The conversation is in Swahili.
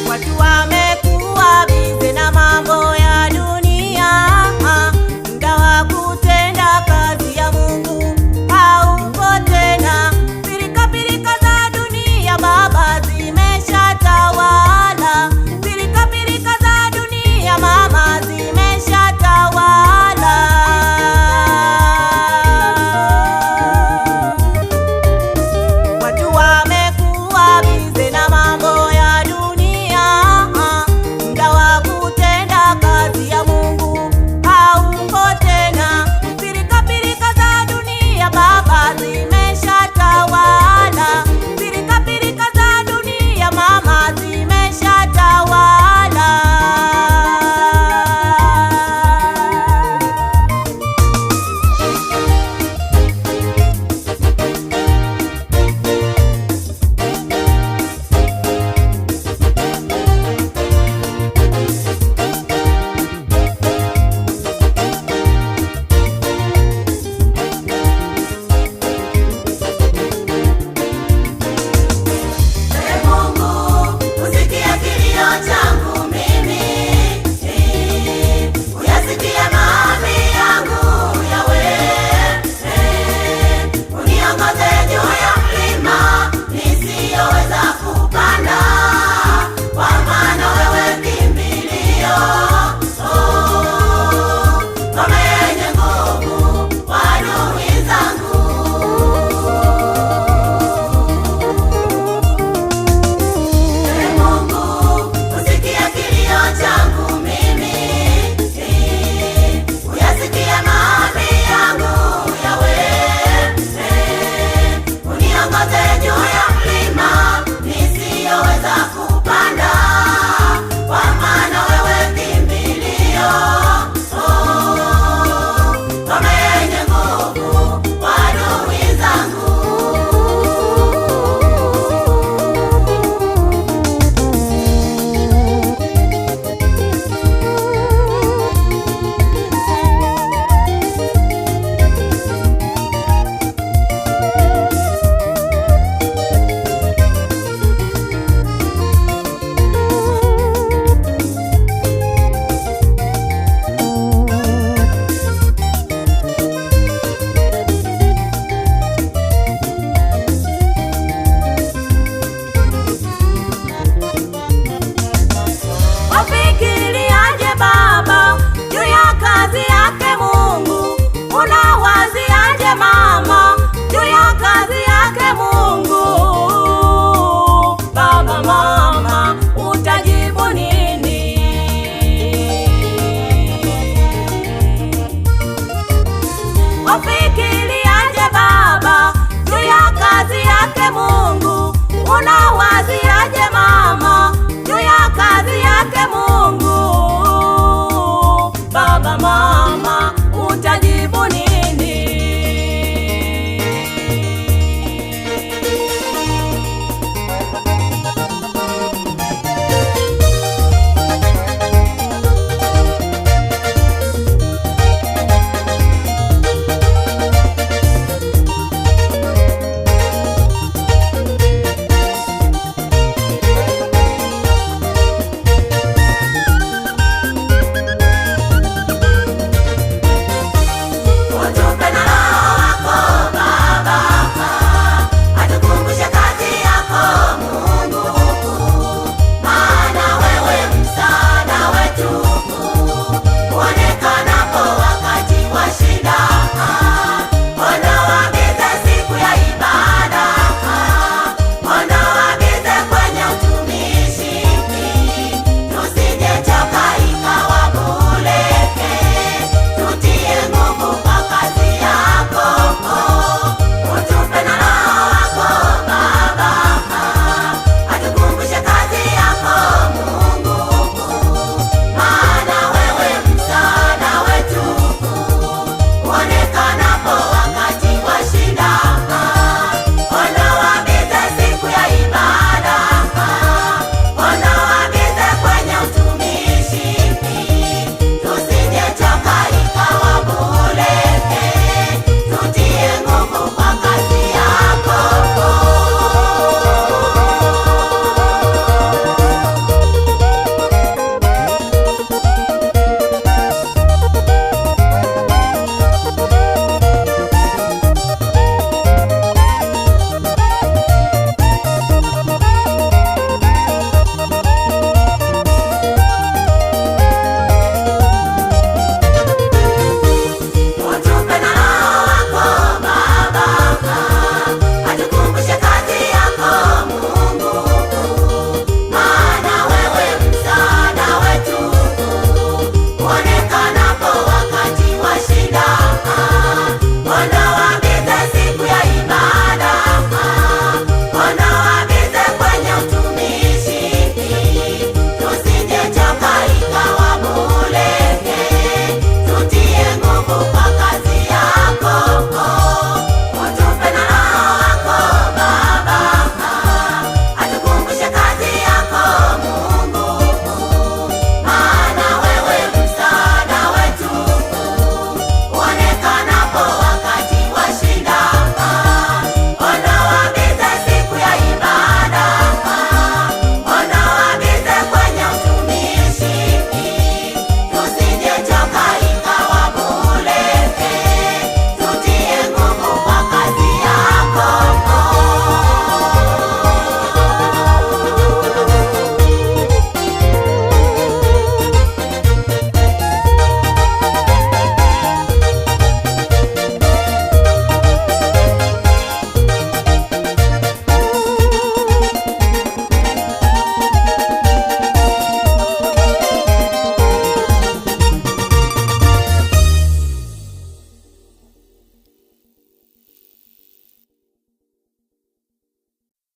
Watu wamekuwa bize na mambo ya dunia, muda wa kutenda kazi ya Mungu haupo tena. Pilika pilika za dunia baba zimeshatawala, pilika pilika za dunia mama zimeshatawala. Watu wamekuwa bize na mambo ya dunia, muda wa kutenda kazi ya Mungu haupo tena. Pilika pilika za dunia baba zimeshatawala, pilika pilika za dunia mama zimeshatawala. Ee Mungu, usikie kilio changu mimi, uyasikie maombi yangu Yahweh, uniongoze juu ya mlima nisiyoweza kupanda, kwa maana wewe kimbilio, oh, ngome yenye nguvu kwa adui zangu. Ee Mungu, usikie kilio changu mimi, uyasikie maombi yangu Yahweh, uniongoze juu ya mlima nisiyoweza kupanda, kwa maana wewe kimbilio, oh, ngome yenye nguvu kwa adui zangu. Wafikiriaje baba juu ya kazi yake Mungu? Unawaziaje mama juu ya kazi yake Mungu? Baba, mama, utajibu nini? Wafikiriaje baba juu ya kazi yake Mungu? Unawaziaje mama juu ya kazi yake Mungu? Baba, mama,